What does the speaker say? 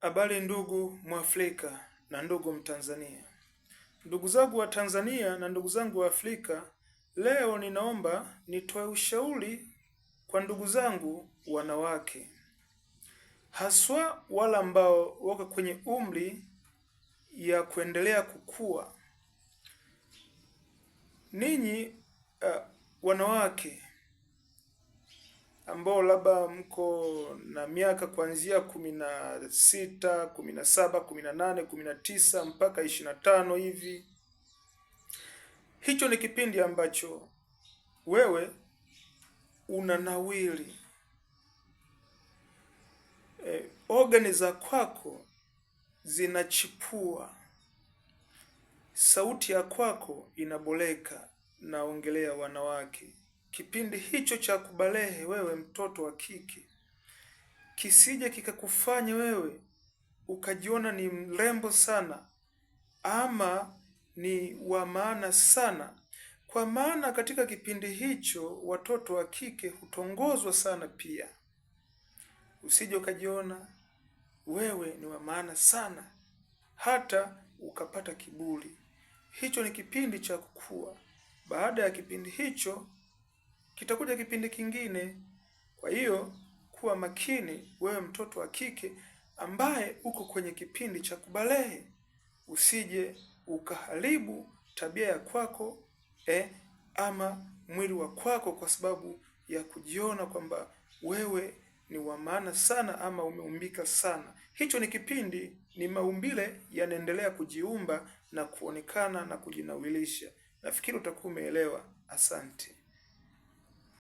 Habari ndugu Mwafrika na ndugu Mtanzania, ndugu zangu wa Tanzania na ndugu zangu wa Afrika, leo ninaomba nitoe ushauri kwa ndugu zangu wanawake, haswa wale ambao wako kwenye umri ya kuendelea kukua. Ninyi wanawake ambao labda mko na miaka kuanzia 16, 17, 18, 19 mpaka 25 hivi, hicho ni kipindi ambacho wewe unanawiri. Ogani za kwako zinachipua, sauti ya kwako inaboleka. Naongelea wanawake. Kipindi hicho cha kubalehe, wewe mtoto wa kike, kisije kikakufanya wewe ukajiona ni mrembo sana ama ni wa maana sana, kwa maana katika kipindi hicho watoto wa kike hutongozwa sana pia. Usije ukajiona wewe ni wa maana sana hata ukapata kiburi. Hicho ni kipindi cha kukua. Baada ya kipindi hicho kitakuja kipindi kingine. Kwa hiyo kuwa makini wewe mtoto wa kike ambaye uko kwenye kipindi cha kubalehe, usije ukaharibu tabia ya kwako ama mwili wa kwako kwa sababu ya kujiona kwamba wewe ni wa maana sana ama umeumbika sana. Hicho ni kipindi, ni maumbile yanaendelea kujiumba na kuonekana na kujinawilisha. Nafikiri utakuwa umeelewa. Asante.